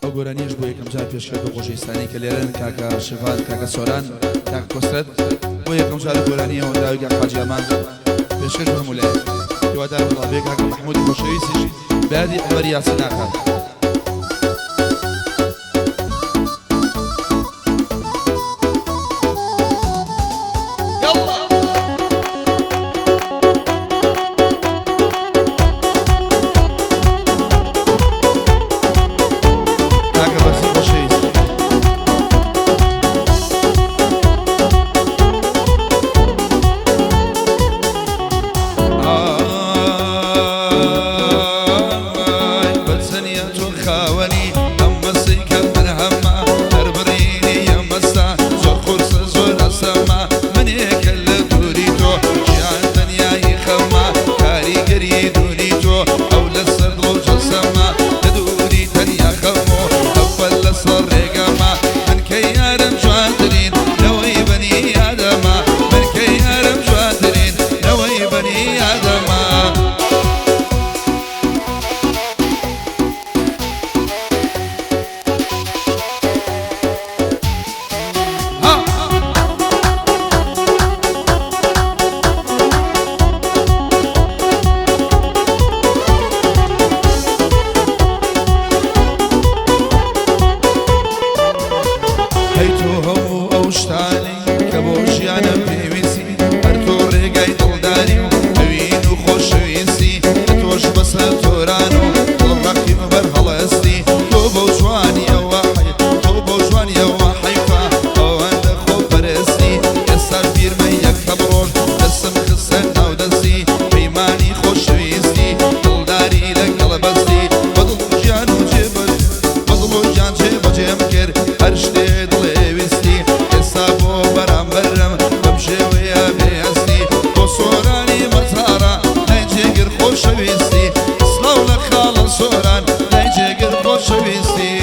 ئەو گۆرانیەش بۆ یەکەم جار پێشکەش بە خۆشەویستانی کە لێرەن، کاکە شڤان، کاکە سۆران، کاکە کۆسرەت، بۆ یەکەم جار گۆرانیە هۆنراوی کاک حاجی ئامان پێشکەش بە هەموو لایەک. هیوادارم دڵابێ کاکە مەحموودی خۆشەویستیش بە یادی عومەری یاسین ناخات. کاکە بەرزی خۆشەویست. ئای بەچەنیە تۆ خاوەنی ئەم مەسەی کە من هەمە دەربڕینی ئەم مەسە زۆر قورسە زۆر ئەسەمە منێکە لە دووری تۆ ژیان تەنیایی خەمە کاریگەری دووری تۆ ئەو لەسەر دڵ و جەسەمە لە دووری تەنیا خەم و خەفەت لەسەر ڕێگەمە من کە یارم جوانترین نەوەی بەنی ئادەمە من کە یارم جوانترین نەوەی بەنی ئادەمە. هەی تۆ هەموو ئەو شتانەی کە بۆ ژیانم پێویستی، هەر تۆ ڕێگای دڵداری و ئەوین و خۆشەویستی، لە تۆش بەسەر تۆران و دڵم ڕەقیم بەر هەڵەستی، تۆ بەو جوانیەوە تۆ بەو جوانیەوە حەیفە ئەوەندە خۆپەرستی، ئێستاش بیرمە یەکەم ڕۆژ دەستم خستە ناو دەستی، پەیمانی خۆشەویستی دڵداری لەگەڵ بەستی، بە دڵ و گیان و جێ بە دڵ و گیان جێبەجێم کرد هەر شتێ دڵێ ویستی، ئێستا بۆ بەرامبەرم بەم شێوەیە بێ هەستی، بۆ سۆرانی مەزارە لای جێگر خۆشەویستی، سڵاو لە خاڵە سۆران لای جێگر خۆشەویستی.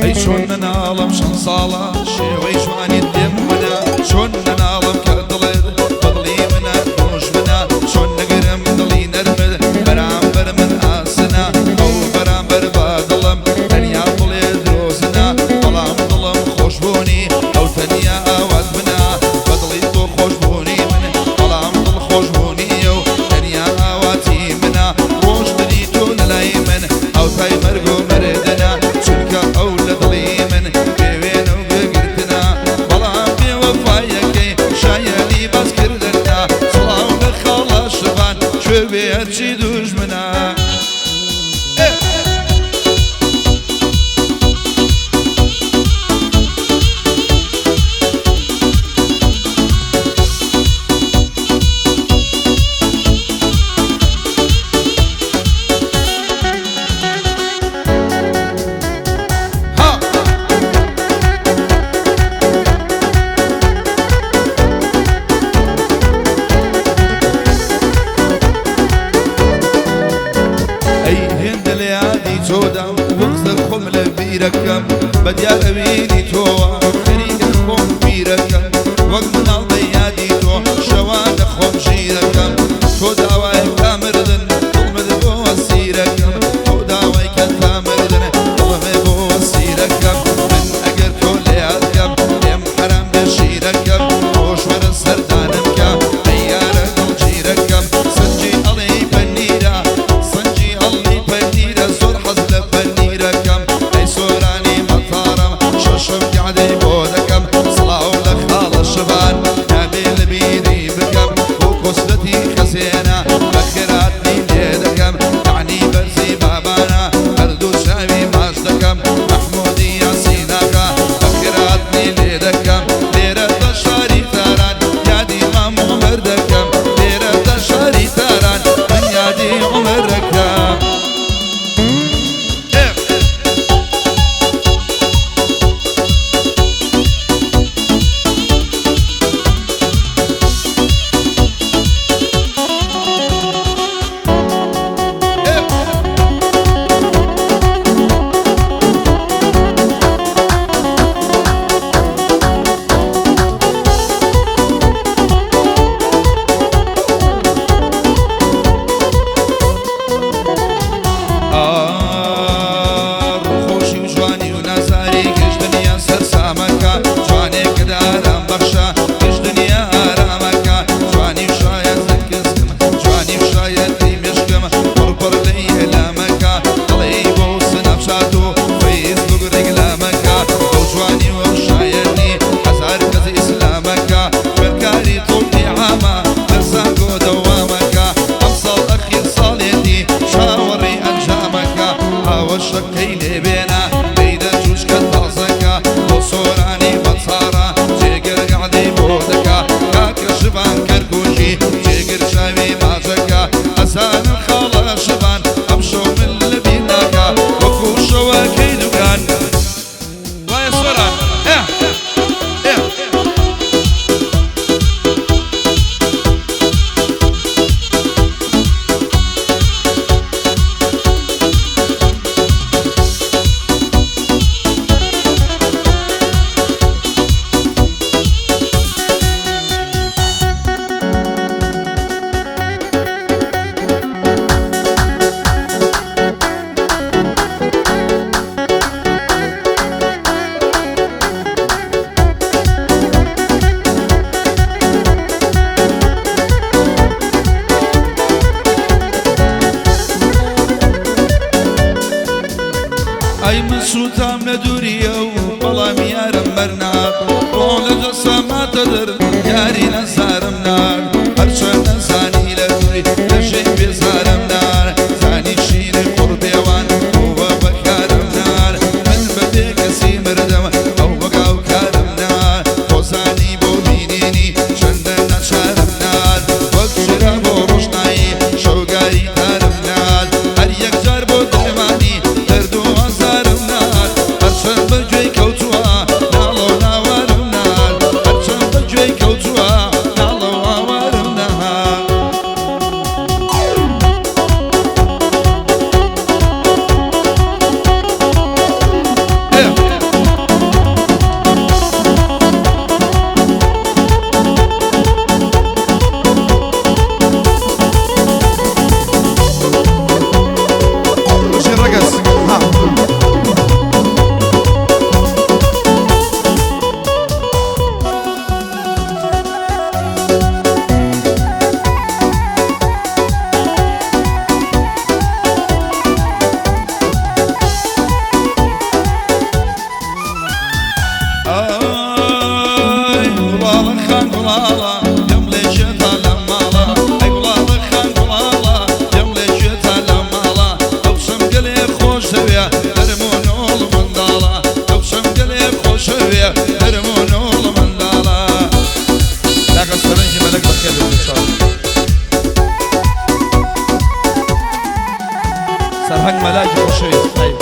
ئەی چۆن نەناڵم چەند ساڵە شێوەی جوانیت لێم منە، چۆن نەناڵم کە دڵت بە دڵی منە دوژمنە، چۆن نەگرم دڵی نەرمت بەرامبەر من ئاسنە، ئەو بەرامبەر بە دڵم تەنیا بڵێ درۆزنە، بەڵام دڵم خۆشبوونی ئەو تەنیا ئاوات منە، بە دڵی تۆ خۆشبوونی من بەڵام دڵ خۆشبوونی ئەو تەنیا ئاواتی منە، ڕۆشتنی تۆ لەلای من هاوتای مەرگ و مردنە، چونکە ئەو لە دڵی من بێ وێنە و گوێگرتنە، بەڵام بێوەفایەکەی شایەنی باسکردنە، سڵاو لە خاڵە شڤان کوێ بێ هەرچی دوژمنە. ها. ئەی هێندە لە یادی تۆدام وەک خۆم لە بیرەکەم، بە دیار ئەوینی تۆوە خەریکە خۆم پیرەکەم، وەک مناڵ بە یادی تۆ شەوانە خۆم ژیرەکەم، تۆ داوای تا مردن دڵمت بۆ سیرەکەم، تۆ داوای کە تا مردن دڵمت بۆ سیرەکەم، من ئەگەر تۆ لە یادکەم لێم حەرام بێ شیرەکەم، تۆش وەرە سەردانم کە ئەی یارە دڵگیرەکەم، سنجی ئەڵێی پەنیرە سنجی ئەڵێی پەنیرە زۆر حەز لە پەنیرەکەم، ئەی سۆرانی مەتارم شەشم گەعدەی بۆ دەکەم، سڵاو لە خاڵە شڤان نابێ لە بیری بکەم، بۆ کۆسرەتی خەزێنە زانم لە دووریە و بەڵام یارم بەرنات ڕۆ لە جەسەماتە دەر یاری نەزارم نار هەرچەند نەزانی لە دووری لەژێ بێزارم نار زانی شیری قوڕبێوان بووە بەکارم نار من بە بێکەسی مردم ئەو بەگاوکارم نار خۆزانی بۆ بینینی چەندە ناچارم نار وەک چرا بۆ ڕۆشنایی شەوگاری تارم نار هەر یەکجار بۆ دەرمانی دەرد و ئازارم نار هەرچەند بەگوێی کەوتووە ناڵە و ناوارم نار هەرچەند بەگوێی کەوتووە ناڵە و ئاوارم نار. بژی ڕەگەز ها. ئای گوڵاڵە خان گوڵاڵە پێم لێ شێتا لە ماڵە ئەی گوڵاڵە خان گوڵاڵە پێم لێ شێتا لە ماڵە ئەو شەمگەلێ خۆشەوێ دەرم و نۆڵ منداڵە ئەو شەمگەلێ خۆشەوێ دەرم و نۆڵ منداڵە. لاقە سەرنجی مەلەک بەخێر بێت ئینشاءاللە. سەرهەنگ مەلاکی خۆشەویست ئەی.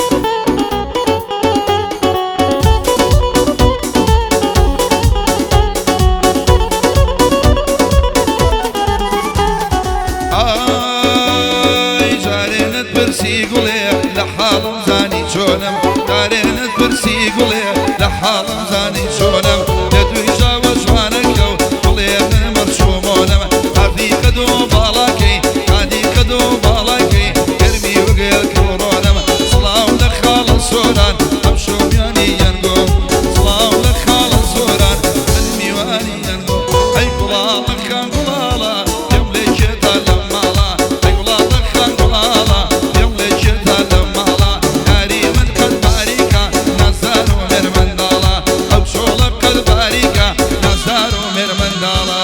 ئای جارێنت پرسی گوڵێ لە حاڵم زانی چۆنم جارێنت پرسی گوڵێ لە حاڵم زانی چۆنم لە دوی ژاوە جوانەکە و گوڵێ من مەرچوومۆنم هەردی قەد و باڵاکەی هادی قەد و باڵاکەی گەرمی وەگەل کڵڕۆنم سڵاو لە خاڵە سۆران ئەمشەو میانی یەنگۆ سڵاو لە خاڵە سۆران من میوانی یەنگۆ ئەی گوڵاڵە خان گوڵاڵە پێم لێ کێتا لە ماڵە ئەی گوڵاڵە خان گوڵاڵە پێم لێ کێتا لە ماڵە یاری من قەد باریکە نازار و مێرمنداڵە ئەو چۆڵە قەد باریکە نازار و مێرمنداڵە.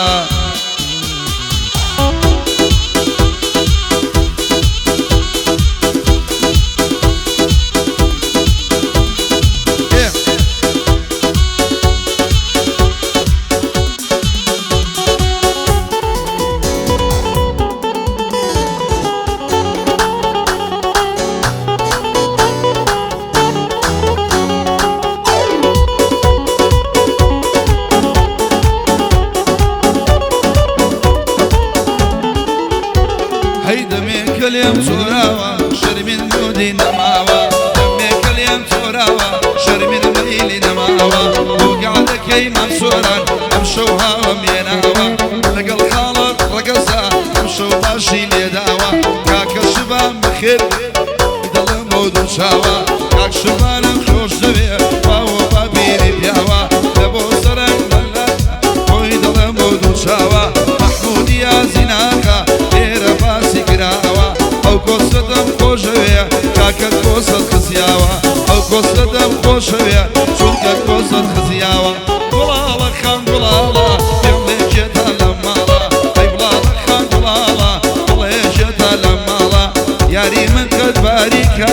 ئێ. هەی دەمێکە لێم چۆراوە شەرمین مودی نەماوە دەمێکە لێم چۆراوە شەرمین مەیلی نەماوە بۆ گەعدەکەی مەمسۆران ئەم شەو هاوەم هێناوە لەگەڵ خاڵە ڕەگەزا ئەم شەو باشی لێداوە کاکە شبان بەخێر دڵم بۆ دووچاوە کاک شبانم خۆش دەوێ باوە باپیری پیاوە لە بۆ سەرنگ مەلا خۆی دڵم بۆ دووچاوە مەحموودی یازیناخە لێرە باسی کراوە ئەو کۆسرەتم خۆشەوێ کاکە کۆسەت خزیاوە ئەو کۆسرەتم خۆشەوێ چونکە کۆسەت خزیاوە گوڵاڵە خان گوڵاڵە پێم لێ کێتا لە ماڵە ئەی گوڵاڵە خان گوڵاڵە بڵێ کێتا لە ماڵە یاری من قەد باریکە.